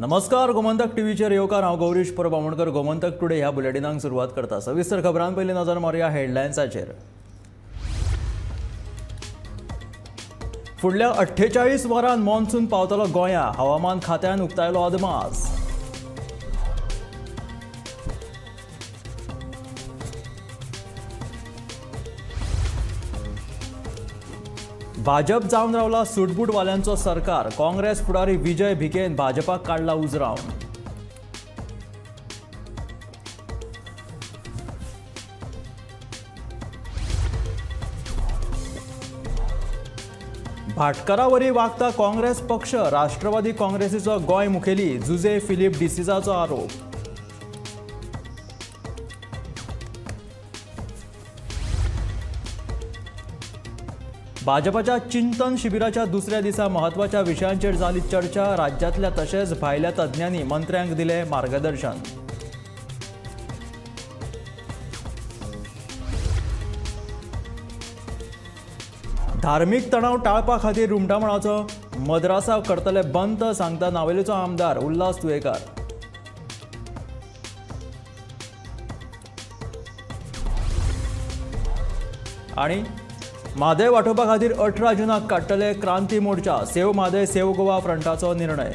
नमस्कार, गोमंतक टीव्हीचेर येवकार. हांव गौरीश परब आमोणकर. गोमंतक टुडे ह्या बुलेटिनाक सुरवात करता. सविस्तर खबरां पयलीं नजर मारुया हेडलायन्साचेर. फुडल्या 48 वरां मॉन्सून पावतलो गोंया, हवामान खात्यान उक्तायलो अदमास. भाजप जावन रावला सुटबूटवाल्यांचो सरकार, काँग्रेस फुडारी विजय भिकेन भाजपाक काडला उजरावन. भाटकारावरी वागता काँग्रेस पक्ष, राष्ट्रवादी काँग्रेसीचो गोंय मुखेली जुजे फिलीप डिसिजाचो आरोप. भाजपाच्या चिंतन शिबिराच्या दुसऱ्या दिसा म्हत्वाच्या विशयांचेर जाली चर्चा. राज्यांतल्या तशेंच भायल्या तज्ञांनी मंत्र्यांक दिलें मार्गदर्शन. धार्मीक तणाव टाळपा खातीर रुमडामळाचो मद्रासा करतले बंद, सांगता नावेलीचो आमदार उल्हास तुयेकार. आनी म्हादय वाटोवपा खातीर 18 जुनाक काडटले क्रांती मोर्चा, सेव म्हादय सेव गोवा फ्रंटाचो निर्णय.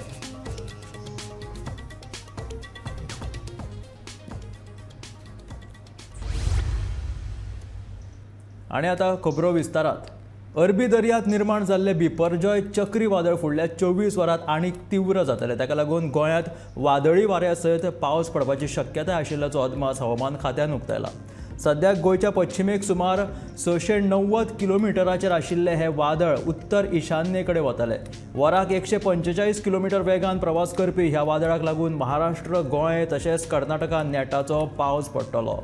आनी आतां खबरो विस्तारात. अरबी दर्यांत निर्माण जाल्ले बिपरजॉय चक्रीवादळ फुडल्या 24 वरांत आनीक तीव्र जातले. ताका लागून गोंयांत वादळी वाऱ्या सयत पावस पडपाची शक्यताय आशिल्ल्याचो अदमास हवामान खात्यान उक्तायला. सद्याक गोंयच्या पश्चिमेक सुमार 690 किलोमिटराचेर आशिल्ले हे वादळ उत्तर ईशान्येकडे वतले. वराक 145 किलोमिटर वेगान प्रवास करपी ह्या वादळाक लागून महाराष्ट्र, गोंय तशेंच कर्नाटकांत नेटाचो पावस पडटलो.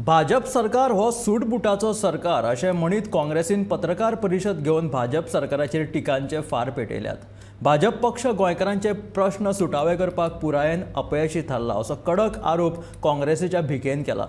भाजप सरकार हो सूटबुटाचो सरकार अशें म्हणीत काँग्रेसीन पत्रकार परिशद घेवन भाजप सरकाराचेर टिकांचे फार पेटयल्यात. भाजप पक्ष गोंयकारांचे प्रश्न सुटावे करपाक पुरायेन अपयशी थारला असो कडक आरोप काँग्रेसीच्या भिकेन केला.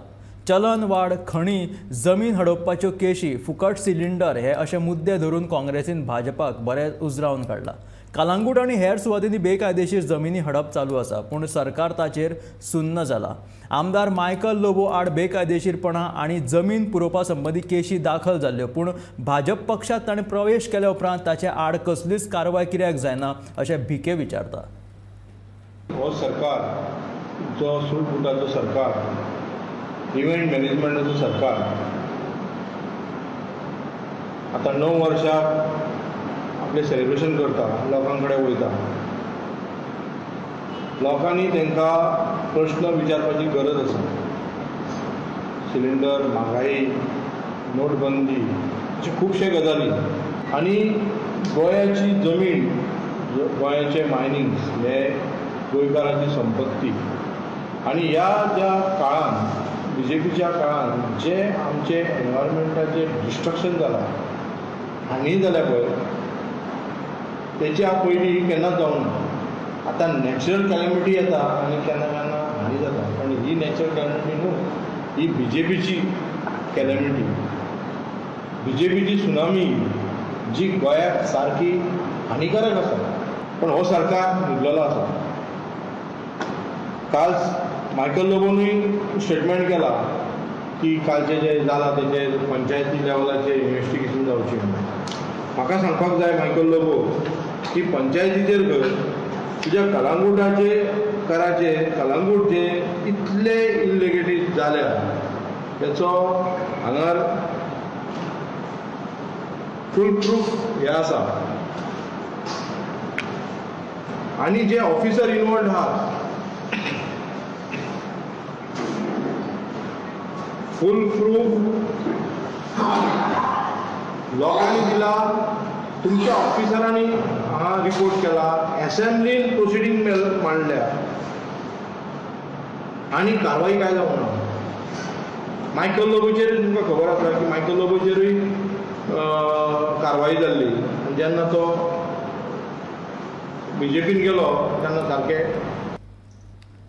चलन वाड, खणी, जमीन हडपपाच्यो केशी, फुकट सिलिंडर हे अशे मुद्दे धरून काँग्रेसीन भाजपाक बरें उजरावन काडला. कालांगूट आनी हेर सुवातींनी बेकायदेशीर जमिनी हडप चालू आसा, पूण सरकार ताचेर सुन्न जाला. आमदार मायकल लोबो आड बेकायदेशीरपणा आनी जमीन पुरोवपा संबंदी केशी दाखल जाल्ल्यो, पूण भाजप पक्षांत ताणें प्रवेश केल्या उपरांत ताचे आड कसलीच कारवाय कित्याक जायना अशें भिके विचारता. हो सरकार जो सूटबुटाचो सरकार, इव्हेंट मॅनेजमेंटाचो सरकार, आतां 9 वर्सां आपलें सेलिब्रेशन करता, लोकां कडेन वयता. लोकांनी तांकां प्रश्न विचारपाची गरज आसा. सिलिंडर, म्हारगाई, नोटबंदी अशे खुबशे गजाली आनी गोंयाची जमीन, गोंयाचे मायनिंग्स हे गोंयकारांची संपत्ती. आनी ह्या ज्या काळान, बीजेपीच्या काळान जे आमचे एनवायरमेंटाचें डिस्ट्रक्शन जालां, हानी जाल्या पळय, तेच्या पयलीं केन्नाच जावंक ना. आतां नॅचरल कॅलमिटी येता आनी केन्ना केन्ना हानी जाता, पण ही नॅचरल कॅलमिटी न्हू, ही बीजेपीची कॅलमिटी, बीजेपीची सुनामी जी गोंयाक सारकी हानिकारक आसा. पण हो सरकार न्हिदलेलो आसा. काल मायकल लोबोनूय स्टेटमेंट केला की कालचें जें जालां तेजें पंचायती लेवलाचेर इन्वेस्टिगेशन जावचें. म्हाका सांगपाक जाय मायकल लोबो की पंचायतीचेर खंय तुज्या कलांगूटाचे कराचे कलांगूट जे इतले इल्लिगेटी जाल्या तेचो हांगार फूल प्रूफ हें आसा. आनी जे ऑफिसर इनवॉल्ड आहात फूल प्रूफ लोकांनी दिला, तुमच्या ऑफिसरांनी हा रिपोर्ट केला, एसेंब्लीन प्रोसिडींग मांडल्या आनी कारवाई काय जावंक ना. मायकल लोबोचेरूय तुमकां खबर आसा की मायकल लोबोचेरूय कारवाई जाल्ली आनी जेन्ना तो बीजेपीन गेलो तेन्ना सारकें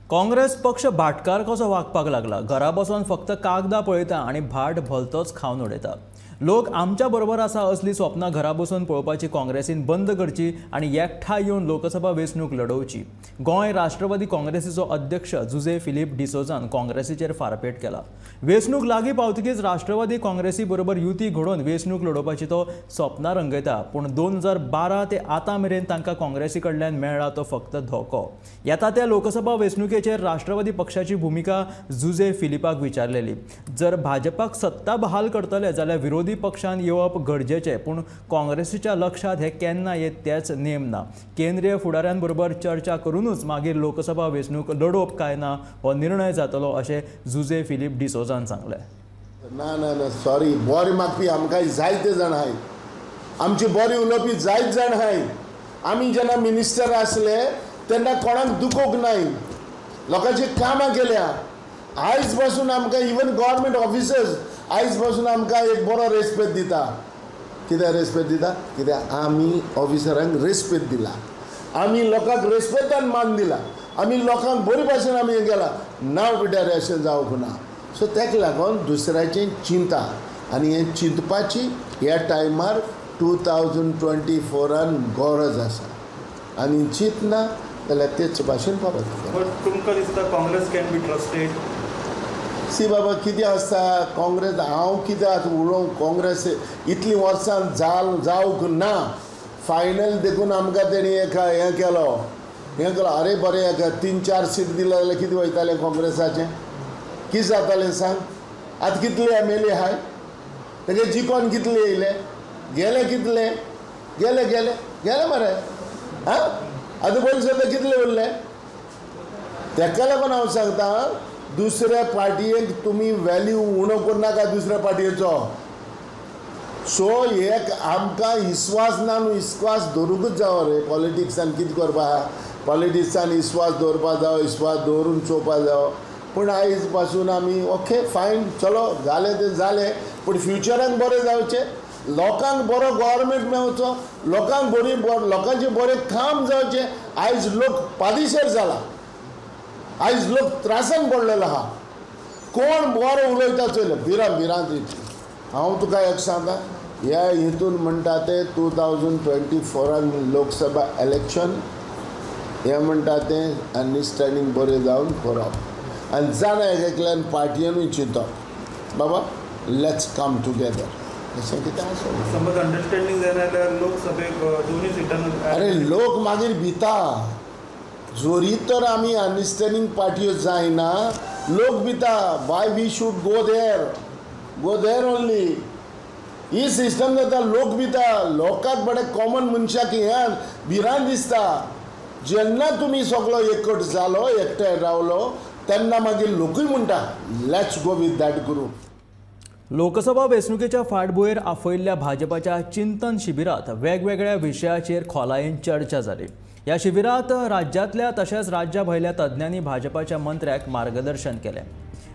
काँग्रेस पक्ष भाटकार कसो वागपाक लागला. घरा बसून फक्त कागदां पळयता आनी भाट भलतोच खावन उडयता. लोक आमच्या बरोबर आसा असली स्वप्नां घरा बसून पळोवपाची काँग्रेसीन बंद करची आनी एकठांय येवन लोकसभा वेंचणूक लडोवची. गोंय राष्ट्रवादी काँग्रेसीचो अध्यक्ष जुझे फिलीप डिसोजान काँग्रेसीचेर फारपेट केला. वेंचणूक लागीं पावतकीच राष्ट्रवादी काँग्रेसी बरोबर युती घडोवन वेंचणूक लडोवपाची तो स्वप्नां रंगयता, पूण 2012 ते आतां मेरेन तांकां काँग्रेसी कडल्यान मेळ्ळा तो फक्त धोको. येता त्या लोकसभा वेंचणुकेचेर राष्ट्रवादी पक्षाची भुमिका जुझे फिलिपाक विचारलेली. जर भाजपाक सत्ता बहाल करतले जाल्यार विरोधी पक्षान येवप गरजेचें, पूण काँग्रेसीच्या लक्षांत हे केन्ना येत तेच नेम ना. केंद्रीय फुडाऱ्यांबरोबर चर्चा करूनच मागीर लोकसभा वेंचणूक लडोवप काय ना हो निर्णय जातलो अशें जुझे फिलीप डिसोजान सांगलें. ना ना ना सॉरी, बरें मागपी आमकां जायते जाण आहाय, आमची बरी उलोवपी जायत जाण आहाय. आमी जेन्ना मिनिस्टर आसले तेन्ना कोणाक दुखोवंक नाय, लोकांची कामां केल्या. आयज पासून आमकां इवन गव्हर्मेंट ऑफिसर्स आयज पासून आमकां एक बरो रेस्पेद दिता. कित्याक रेस्पेद दिता? कित्याक आमी ऑफिसरांक रेस्पेद दिला, आमी लोकांक रेस्पेदान मान दिला, आमी लोकांक बरे भाशेन आमी हें केलां. नांव पिड्यार अशें जावंक ना. सो ताका लागून दुसऱ्याचें चिंता आनी हें चिंतपाची ह्या टायमार 2024 गरज आसा आनी चिंतना जाल्यार तेच भाशेन परत. तुमकां दिसता काँग्रेस can be trusted? सी बाबा कितें आसता काँग्रेस, हांव कितें आतां उलोवंक काँग्रेस इतलीं वर्सां जावंक ना फायनल देखून आमकां तेणी एक हें केलो हें केलो. अरे बरें एक 3-4 सीट दिले जाल्यार कितें वयतालें काँग्रेसाचें, कितें जातालें सांग? आतां कितले एम एल ए आहाय तेगे जिकोन कितले येयले, गेले कितले, गेले गेले गेले मरे. आं आतां पयलीं सद्दां कितले उरले? तेका लागून हांव सांगता दुसऱ्या पार्टयेक तुमी वेल्यू उणो करनाका दुसऱ्या पार्टयेचो. सो एक आमकां विस्वास ना न्हू, विस्वास दवरूंकूच जावो रे. पॉलिटिक्सान कितें करपा आहा, पॉलिटिक्सान विस्वास दवरपा जावो, विस्वास दवरून चोवपा जावो. पूण आयज पासून आमी ओके फायन चलो जालें तें जालें, पूण फ्युचराक बरें जावचें, लोकांक बरो गव्हर्मेंट मेळचो, लोकांक बरी लोकांचें बरें काम जावचें. आयज लोक पादिशेर जाला, आयज लोक त्रासान पडलेलो आहा. कोण बरो उलयता चोयलें भिरांत येतली. हांव तुका एक सांगता, ह्या हितून म्हणटा ते 2024 लोकसभा इलेक्शन हें म्हणटा तें अंडरस्टँडींग बरें जावन करप आनी जाणा एक एकल्यान पार्टयेनूय चिंतप बाबा let's come together अशें कितें आसा. समज अंडरस्टँडींग जायना जाल्यार लोकसभेक दोनूय सिटां, अरे लोक मागीर भिता. जोरी तर आमी अंडरस्टँडींग पार्टयो जायना लोक भिता, why we should go there, go there only. He system जाता, लोक भिता, लोकांक बरे कॉमन मनशाक हें भिरांत दिसता. जेन्ना तुमी सगलो एकट जालो, एकठांय रावलो, तेन्ना मागीर लोकूय म्हणटा let's go with that group. Lok Sabha वेंचणुकेच्या फाटभुंयेर आपयल्ल्या भाजपाच्या चिंतन शिबिरांत वेगवेगळ्या विशयाचेर खोलायेन चर्चा जाली. ह्या शिबिरांत राज्यांतल्या तशेंच राज्या भायल्या तज्ञांनी भाजपाच्या मंत्र्याक मार्गदर्शन केलें.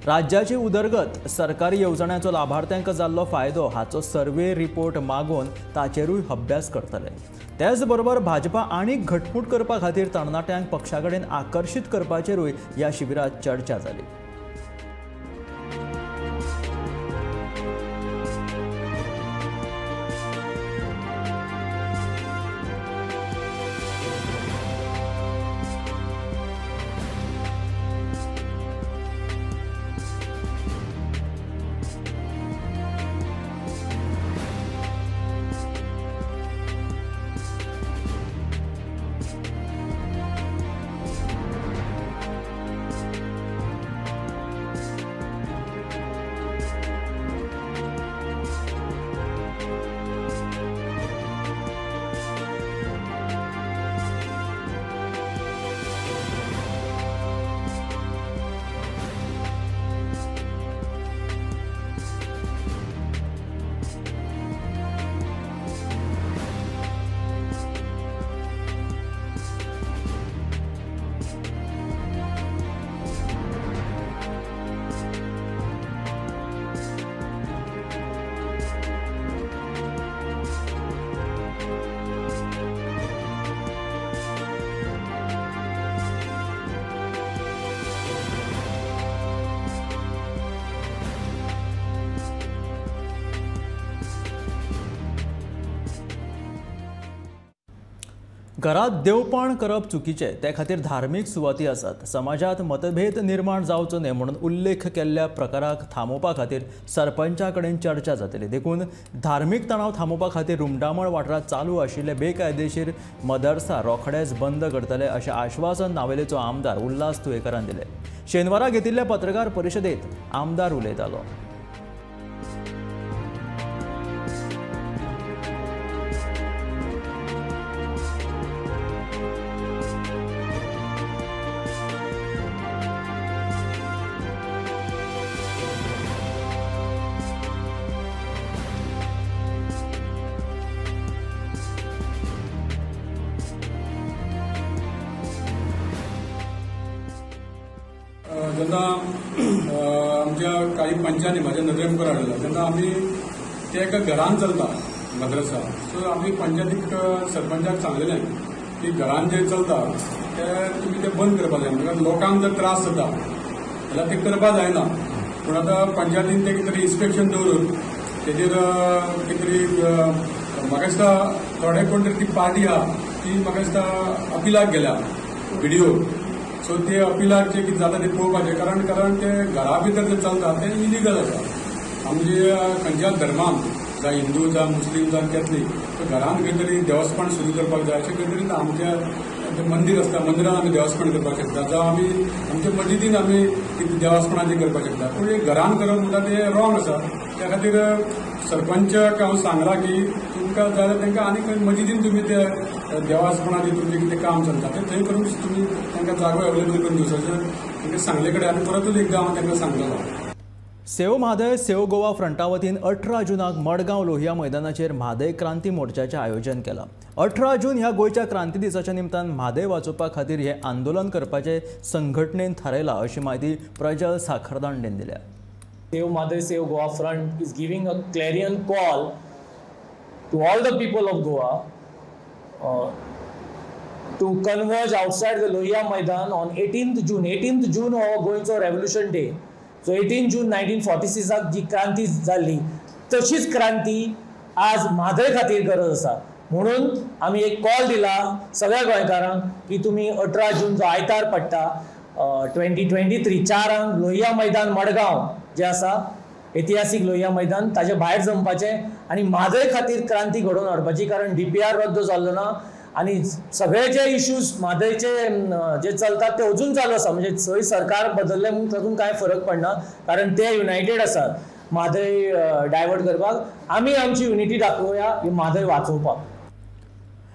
राज्याची उदरगत, सरकारी येवजण्यांचो लाभार्थ्यांक जाल्लो फायदो हाचो सर्वे रिपोर्ट मागोवन ताचेरूय अभ्यास करतले. त्याच बरोबर भाजपा आनीक घटमूट करपा खातीर तरणाट्यांक पक्षा कडेन आकर्शीत करपाचेरूय ह्या शिबिरांत चर्चा जाली. घरात देवपण करप चुकीचें, ते खातीर धार्मीक सुवाती आसात। समाजात मतभेद निर्माण जावचो न्हय म्हणून उल्लेख केल्ल्या प्रकाराक थांबोवपा खातीर सरपंचा कडेन चर्चा जातली। देखून धार्मीक तणाव थांबोवपा खातीर रुमडामळ वाठारांत चालू आशिल्ले बेकायदेशीर मदरसा रोखडेच बंद करतले अशें आश्वासन नावेलेचो आमदार उल्हास तुयेंकारान दिलें। शेनवारा घेतिल्ल्या पत्रकार परिशदेंत आमदार उलयतालो। जेन्ना आमच्या काही पंचांनी म्हाज्या नदरे मुखार हाडला तेन्ना आमी ते एका घरान चलता मद्रसा, सो आमी पंचायतीक सरपंचाक सांगलेलें की घरान जे चलता ते तुमी ते बंद करपाक जाय, म्हणल्यार लोकांक जर त्रास जाता जाल्यार ते करपाक जायना। पूण आतां पंचायतीन ते कितें तरी इन्स्पेक्शन दवरून तेजेर कितें तरी म्हाका दिसता थोडे कोण तरी ती पार्टी आहा ती म्हाका दिसता अपिलाक गेल्या बिडिओ, सो ते अपिलाक जे कितें जाता ते पळोवपाचें, कारण कारण ते घरा भितर जे चलता ते इलिगल आसा। आमचे खंयच्या धर्मान जावं हिंदू जावं मुस्लीम जावं कॅथलीक घरान खंय तरी देवस्पण सुरू करपाक जाय अशें खंय तरी आमच्या मंदीर आसता मंदिरान आमी देवस्पण करपाक शकता, जावं आमी आमच्या मजिदीन आमी कितें देवस्पणाचें करपाक शकता, पूण एक घरान करप म्हणटा तें रॉंग आसा। त्या खातीर सरपंचाक हांव सांगलां की तुमकां जाय जाल्यार तांकां आनी मजिदीन तुमी ते देवासपणाचें तुमचें कितें काम चलता तें थंय करून तुमी तांकां जागो अवेलेबल करून दिवचो अशें तांकां सांगले कडेन आनी परतूच एकदां हांव तांकां सांगतलो। सेव म्हादय सेव गोवा फ्रंटा वतीन 18 जूनाक मडगांव लोहिया मैदानाचेर म्हादय क्रांती मोर्चाचें आयोजन केलां। 18 जून ह्या गोंयच्या क्रांती दिसाच्या निमतान म्हादय वाचोवपा खातीर हें आंदोलन करपाचें संघटनेन थारायलां अशी म्हायती प्रजल साखरदांडेन दिल्या। Save Mhadei save Goa front is giving a clarion call to all the people of Goa to converge outside the Lohia Maidan on 18th June. 18th June हो गोंयचो रेवोल्युशन डे। सो 18 जून 1946 जी क्रांती जाल्ली तशीच क्रांती आज म्हादय खातीर गरज आसा, म्हणून आमी एक कॉल दिला सगळ्या गोंयकारांक की तुमी 18 जून जो आयतार पडटा 2023 4 लोहिया मैदान मडगांव जे आसा ऐतिहासीक लोहिया मैदान ताजे भायर जमपाचें आनी म्हादय खातीर क्रांती घडोवन हाडपाची, कारण DPR रद्द जाल्लो ना आनी सगळे जे इश्यूज म्हादयचे जे चलतात ते अजून चालू आसा, म्हणजे थंय सरकार बदललें म्हणून तातूंत कांय फरक पडना, कारण ते युनायटेड आसात म्हादय डायवर्ट करपाक। आमी आमची युनिटी दाखोवया ही म्हादय वाचोवपाक।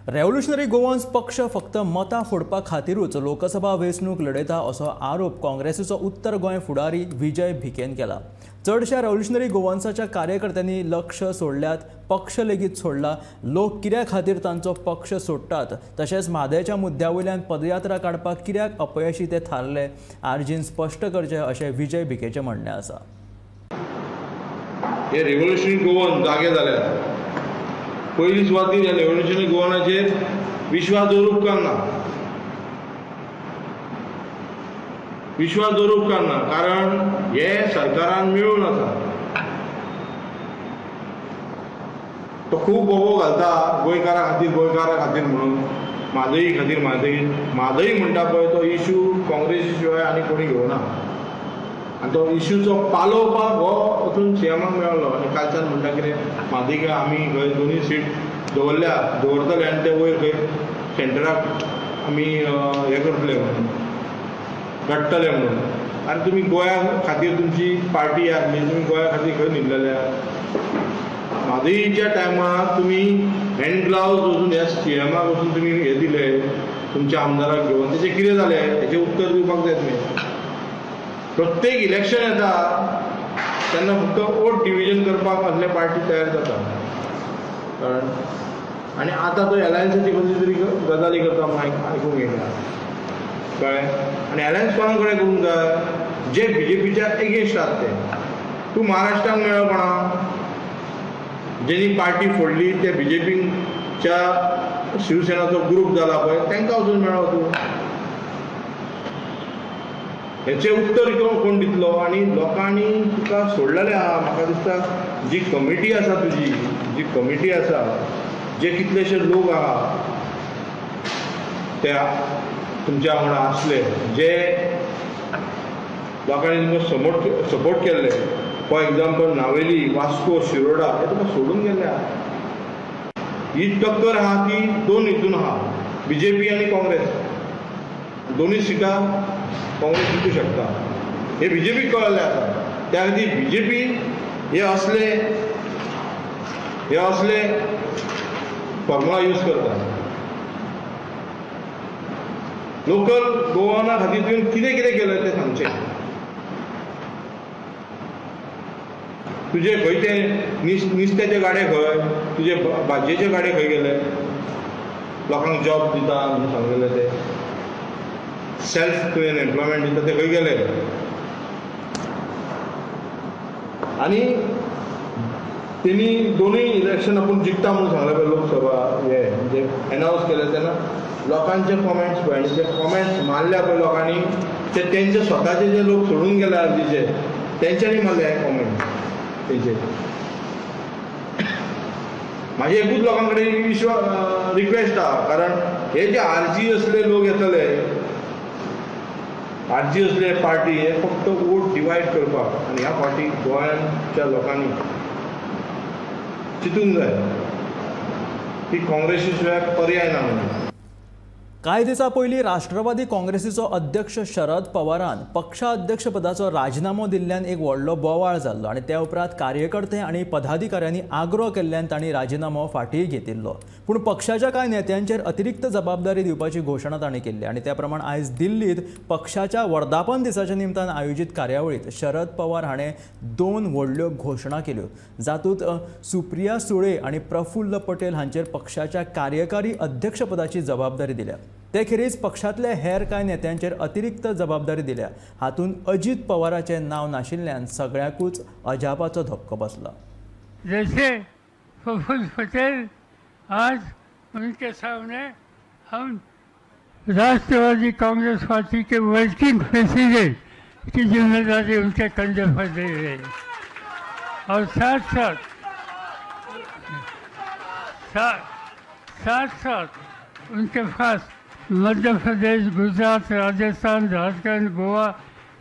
रेव्होल्युशनरी गोवन्स पक्ष फक्त मतां फोडपा खातीरूच लोकसभा वेंचणूक लढयता असो आरोप काँग्रेसीचो उत्तर गोंय फुडारी विजय भिकेन केला। चडश्या रेव्होल्युशनरी गोवन्साच्या कार्यकर्त्यांनी लक्ष सोडल्यात, पक्ष लेगीत सोडला। लोक कित्या खातीर तांचो पक्ष सोडटात तशेंच म्हादयच्या मुद्द्या वयल्यान पदयात्रा काडपाक कित्याक अपयशी ते थारले आरजीन स्पश्ट करचें अशें विजय भिकेचें म्हणणें आसा। हे रेव्होल्युशनरी गोवन जागे जाल्यात। पयली सुवातीर ह्या रेव्होल्युशनरी गोवनाचेर विश्वास दवरूंक उपकारना, विश्वास दवरूंक उपकारना, कारण हे सरकारान मेळून आसा। तो खूब बोबो घालता गोंयकारा खातीर, गोंयकारा खातीर म्हणून म्हादई खातीर, म्हादई म्हादई म्हणटा पळय तो इशू काँग्रेसी शिवाय आनी कोणी घेवना आनी तो इशूचो पालोवपाक हो वचून सीएमाक मेळ्ळो आनी कालच्यान म्हणटा कितें म्हादई आमी खंय दोनूय सीट दवरल्या दवरतले आनी ते वयर खंय सेंटराक आमी हें करतले म्हणून घडटले म्हणून। आनी तुमी गोंया खातीर तुमची पार्टी आसली, तुमी गोंया खातीर खंय न्हिदलेले? म्हादईच्या टायमार तुमी हँड ग्लावज वचून ह्या सीएमाक वचून तुमी हे दिले तुमच्या आमदाराक घेवन, तेचें कितें जालें हेचें उत्तर दिवपाक जाय तुमी। प्रत्येक इलेक्शन येता तेन्ना फक्त वोट डिविजन करपाक असले पार्टी तयार जाता, कारण आनी आतां तो एलायन्साची कसली तरी गजाली करता म्हूण आयकूंक येयला, कळ्ळें? आनी एलायन्स कोणा कडेन करूंक जाय? जे बीजेपीच्या एगेन्स्ट आसात ते। तूं महाराष्ट्राक मेळ्ळो कोणा जेणी पार्टी फोडली ते बीजेपीच्या शिवसेनाचो ग्रूप जाला पळय तांकां वचून मेळ्ळो तूं। हेचें उत्तर कोण दितलो? आनी लोकांनी तुका सोडलेलें आहा। म्हाका दिसता जी कमिटी आसा तुजी, जी कमिटी आसा, जे कितलेशे लोक आहा त्या तुमच्या वांगडा आसले, जे लोकांनी तुमकां सपोर्ट केल्ले, फॉर एग्जाम्पल नावेली, वास्को, शिरोडा, हे तुमकां सोडून गेल्ले आहा. ही टक्कर आहा ती दोन हितून आहा, बीजेपी आनी काँग्रेस. दोनूय सिटां काँग्रेस जिखूं शकता हे बीजेपीक कळ्ळें आसा. त्या खातीर बीजेपी हे असले फॉर्मुला यूज करता. लोकल गोवाना खातीर तुवें कितें कितें केलें तें सांगचें. तुजे खंय ते निस्त्याचे गाडे खंय, तुजे भाजयेचे गाडे खंय गेले, लोकांक जॉब दिता म्हणून सांगलेले ते, सेल्फ तुवें एम्प्लॉयमेंट दिता ते खंय गेले. आनी तेणी दोनूय इलेक्शन आपूण जिखता म्हणून सांगलें पळय, लोकसभा हे म्हणजे एनावन्स केलें तेन्ना लोकांचे कॉमेंट्स पळय, आनी जे कॉमेंट्स मारल्या पळय लोकांनी ते तेंचे स्वताचे जे लोक सोडून गेले आर्जीचे तेंच्यांनी मारले हे कॉमेंट तेंचे. म्हाजी एकूच लोकां कडेन विश्वास रिक्वेस्ट आहा, कारण हे जे आरजी असले लोक येतले, आरजी असले पार्टी हे फक्त वोट डिवायड करपाक, आनी ह्या पार्टी गोंयांच्या लोकांनी चिंतूंक जाय की काँग्रेसी शिवाय पर्याय ना म्हणून. कांय दिसां पयलीं राष्ट्रवादी काँग्रेसीचो अध्यक्ष शरद पवारान पक्षाध्यक्षपदाचो राजिनामो दिल्ल्यान एक व्हडलो बोवाळ जाल्लो आनी त्या उपरांत कार्यकर्ते आनी पदाधिकाऱ्यांनी आग्रो केल्ल्यान तांणी राजिनामो फाटीं घेतिल्लो. पूण पक्षाच्या कांय नेत्यांचेर अतिरिक्त जबाबदारी दिवपाची घोशणा तांणी केल्ली आनी त्या प्रमाण आयज दिल्लींत पक्षाच्या वर्धापन दिसाच्या निमतान आयोजीत कार्यावळींत शरद पवार हाणें दोन व्हडल्यो घोशणा केल्यो, जातूंत सुप्रिया सुळे आनी प्रफुल्ल पटेल हांचेर पक्षाच्या कार्यकारी अध्यक्षपदाची जबाबदारी दिल्या. ते खेरीज पक्षांतले हेर कांय नेत्यांचेर अतिरिक्त जबाबदारी दिल्या. हातूंत अजीत पवाराचें नांव नाशिल्ल्यान सगळ्यांकूच अजापाचो धक्को बसला. जैसे प्रफुल्ल पटेल आज उनके सामने हम राष्ट्रवादी Congress party K working president की जिम्मेदारी उनके कंधे पर दे रहे हैं और साथ साथ उनके पास मध्य प्रदेश, गुजरात, राजस्थान, झारखंड, गोवा,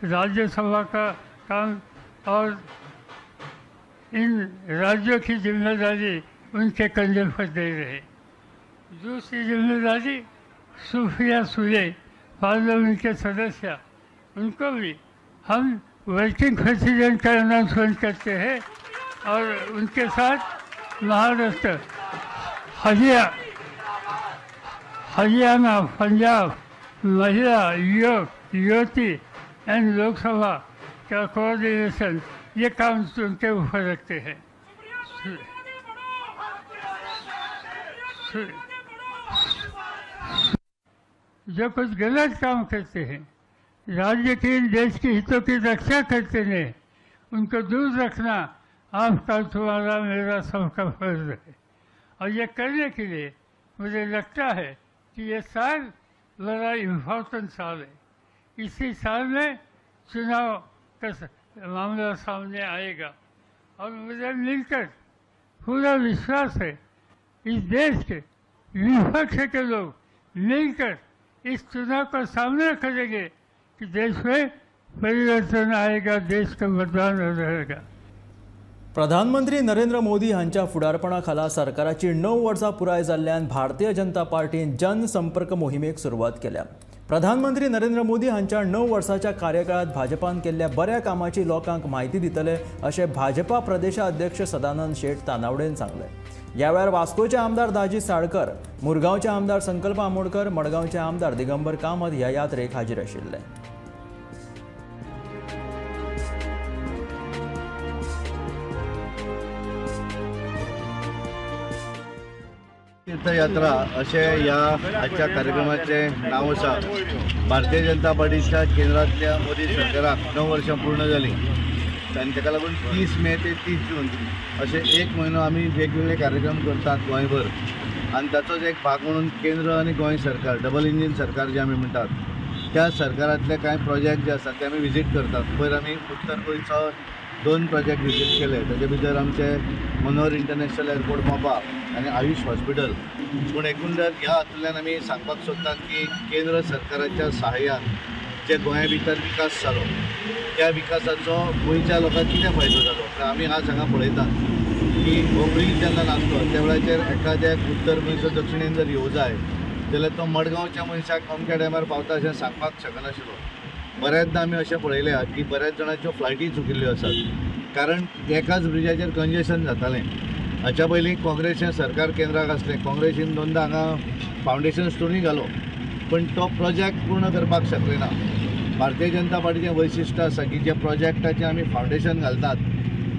राज्यसभा का काम और इन राज्यों की जिम्मेदारी उनके कंधे पर दे रहे। दूसरी जिम्मेदारी सुप्रिया सुले, पार्लियामेंट के सदस्य, उनको भी हम वर्किंग प्रेसिडेंट का अनाउंसमेंट करते हैं और उनके साथ महाराष्ट्र, हरियाणा, पंजाब, महिला, युवक, युवती एंड लोकसभा का कोऑर्डिनेशन, ये काम उनके ऊपर रखते हैं। जो कुछ गलत काम करते हैं, राज्य के, देश के हितों की रक्षा करते हैं, उनको दूर रखना आपका, तुम्हारा, मेरा, सबका फर्ज है। और ये करने के लिए मुझे लगता है कि ये साल बड़ा इम्पोर्टेंट साल है। इसी साल में चुनाव का मामला सामने आएगा और मुझे मिलकर पूरा विश्वास है इस देश के विपक्ष के लोग मिलकर इस चुनाव का सामना करेंगे कि देश में परिवर्तन आएगा, देश का मतदान रहेगा। प्रधानमंत्री नरेंद्र मोदी हांच्या फुडारपणा खाला सरकाराची 9 वर्सां पुराय जाल्ल्यान भारतीय जनता पार्टीन जनसंपर्क मोहिमेक सुरवात केल्या. प्रधानमंत्री नरेंद्र मोदी हांच्या 9 वर्सांच्या कार्यकाळात भाजपान केल्ल्या बऱ्या कामाची लोकांक म्हायती दितले अशें भाजपा प्रदेशाध्यक्ष सदानंद शेट तानावडेन सांगलें. ह्या वेळार वास्कोचे आमदार दाजी साळकर, मुरगांवचे आमदार संकल्प आमोणकर, मडगांवचे आमदार दिगंबर कामत ह्या यात्रेक हाजीर आशिल्ले. तीर्थयात्रा अशें ह्या आजच्या कार्यक्रमाचें नांव आसा. भारतीय जनता पार्टीच्या केंद्रांतल्या मोदी सरकाराक 9 वर्सां पूर्ण जालीं आनी ताका लागून 30 मे ते 30 जून अशें एक म्हयनो आमी वेगवेगळे कार्यक्रम करतात गोंयभर आनी ताचोच एक भाग म्हणून केंद्र आनी गोंय सरकार, डबल इंजीन सरकार जें आमी म्हणटात त्या सरकारांतले कांय प्रोजेक्ट जे आसात ते आमी विजीट करतात. पयर आमी उत्तर गोंयचो 2 प्रोजेक्ट विजीट केले. ताजे भितर आमचे मनोहर इंटरनॅशनल एअरपोर्ट मोपा आनी आयुष हॉस्पिटल. पूण एकूणच ह्या हातूंतल्यान आमी सांगपाक सोदतात की केंद्र सरकाराच्या सहाय्यान जे गोंया भितर विकास जालो त्या विकासाचो गोंयच्या लोकांक कितें फायदो जालो. आमी आज हांगा पळयतात की हो ब्रीज जेन्ना नासलो त्या वेळाचेर एखाद्याक उत्तर गोंयचो दक्षिणेन जर येवं जाय जाल्यार तो मडगांवच्या मनशाक अमक्या टायमार पावता अशें सांगपाक शकनाशिल्लो. बऱ्याचदा आमी अशें पळयल्या की बऱ्याच जाणांच्यो फ्लायटी चुकिल्ल्यो आसात, कारण एकाच ब्रिजाचेर कंजेशन जातालें. हाच्या पयलीं काँग्रेसीचें सरकार केंद्राक आसलें, काँग्रेसीन 2दा हांगा फावंडेशन स्टोनूय घालो, पण तो प्रोजेक्ट पूर्ण करपाक शकले ना. भारतीय जनता पार्टीचें वैशिश्ट आसा की जे प्रोजेक्टाचें आमी फावंडेशन घालतात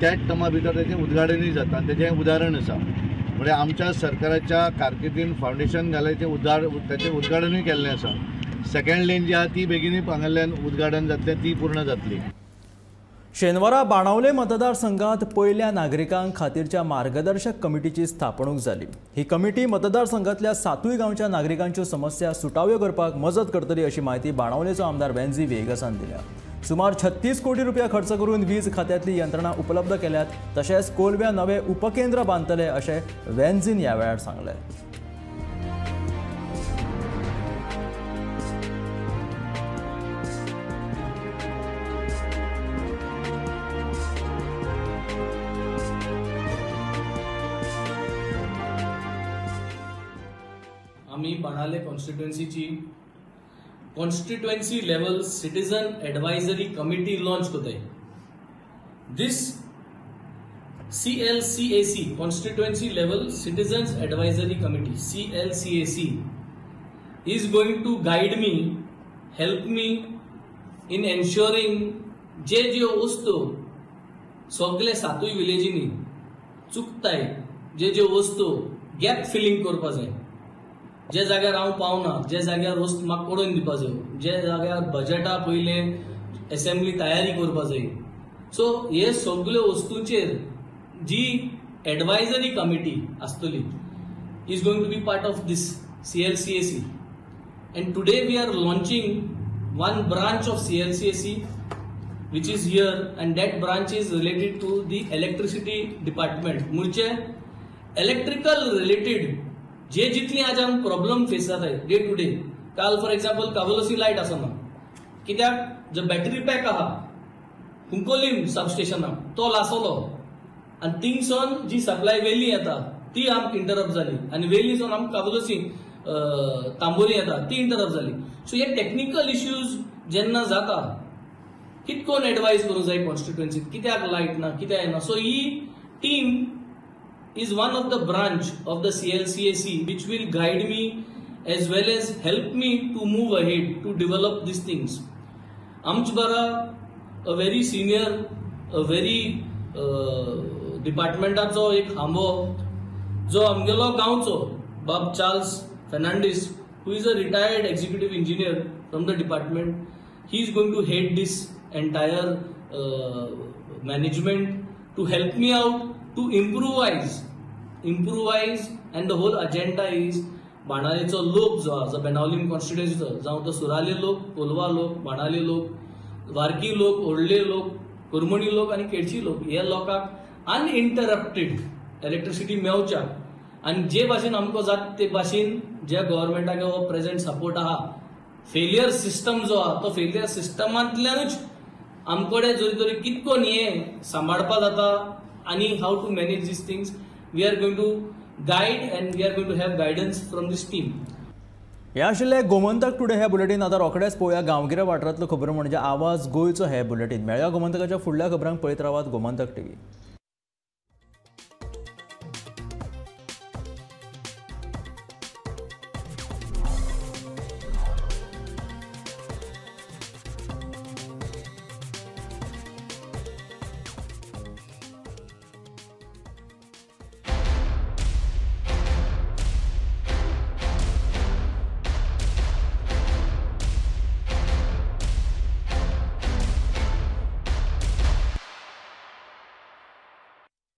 त्याच टर्मा भितर ताचें उद्घाटनूय जाता आनी ताचें उदाहरण आसा. म्हणजे आमच्या सरकाराच्या कारकिर्दीन फावंडेशन घाल्याचें ताचें उद्घाटनूय केल्लें आसा. सेकंड लेन जी आसा ती बेगीनूय हांगासरल्यान उद्घाटन जातलें, ती पूर्ण जातली. शेनवारा बाणावले मतदारसंघात पयल्या नागरिकां खातीरच्या मार्गदर्शक कमिटीची स्थापणूक जाली. ही कमिटी मतदारसंघातल्या 7 गांवच्या नागरिकांच्यो समस्या सुटाव्यो करपाक मजत करतली अशी म्हायती बाणावलेचो आमदार वेन्झी व्हिएगसान दिल्या. सुमार 36 कोटी रुपया खर्च करून वीज खात्यांतली यंत्रणा उपलब्ध केल्यात, तशेंच कोलव्या नवे उपकेंद्र बांदतले अशें वेन्झीन ह्या वेळार सांगलें. आमी Benaulim कॉन्स्टिट्युएन्सीची constituency level citizen advisory committee launch करताय. This CLCAC constituency level citizens advisory committee CLCAC is going to guide me, help me in ensuring जे ज्यो वस्तू सगळे 7 विलेजींनी चुकताय, जे ज्यो वस्तू गॅप फिलिंग करपा जाय, जे जाग्यार हांव पावना, जे जाग्यार वस्त म्हाका कोडून दिवपा जाय, जे जाग्यार बजेटा पयलें एसेंब्ली तयारी करपा जाय. सो हे सगळ्यो वस्तूंचेर जी एडवायजरी कमिटी आसतली is going to be part of this CLCAC. And today we are launching one branch of CLCAC which is here, and that branch is related to the electricity department. म्हणजे electrical related जे जितली आज आम problem face जाताय day two day. काल for example कावलोसी light आसना कित्याक जो battery pack आहा कुंकोलीम सबस्टेशनाक तो लासलो आनी थिंगसून जी सप्लाय वेली येता ती आमकां इंटरप्ट जाली आनी वेलीसून आमकां कावलोसी तांबोली येता ती इंटरप्ट जाली. सो हे टॅक्निकल इश्यूज जेन्ना जाता कितकोन एडवायज करूंक जाय कॉन्स्टिट्युएन्सीत कित्याक लायट ना कित्याक येना. So he team is one of the branch of the CLCAC which will guide me as well as help me to move ahead to develop these things. Amch bara a very senior, a very departmentacho ek hambo jo amgelo gaoncho Bab Charles Fernandez, who is a retired executive engineer from the department, he is going to head this entire management to help me out to improvise and the whole agenda is बाणावलेचो लोक जो आसा बेनावलीम कॉन्स्टिट्युएन्सीचो, जावं तो सुराले लोक, कोलवा लोक, बाणावले लोक, वारकी लोक, ओडले लोक, कुरमणी लोक आनी केळशी लोक, ह्या लोकांक अनइंटरप्टेड इलेक्ट्रिसिटी मेवच्या आनी जे भाशेन आमकां जाता ते भाशेन ज्या गव्हर्मेंटाक हो प्रेजेंट सपोर्ट आहा, फेलियर सिस्टम जो आहा तो फेलियर सिस्टमांतल्यानूच आमकडे जरी तरी कितकोन हें सांबाळपा जाता आनी how to manage these things we are going to guide and we are going to have guidance from this team. हे आशिल्लें गोमंतक टुडे हे बुलेटीन. आतां रोखडेच पळोवया गांवगिऱ्या वाठारांतल्यो खबरो म्हणजे आवाज गोंयचो हे बुलेटीन. मेळया गोमंतकाच्या फुडल्या खबरांक. पळयत रावात गोमंतक टीव्ही.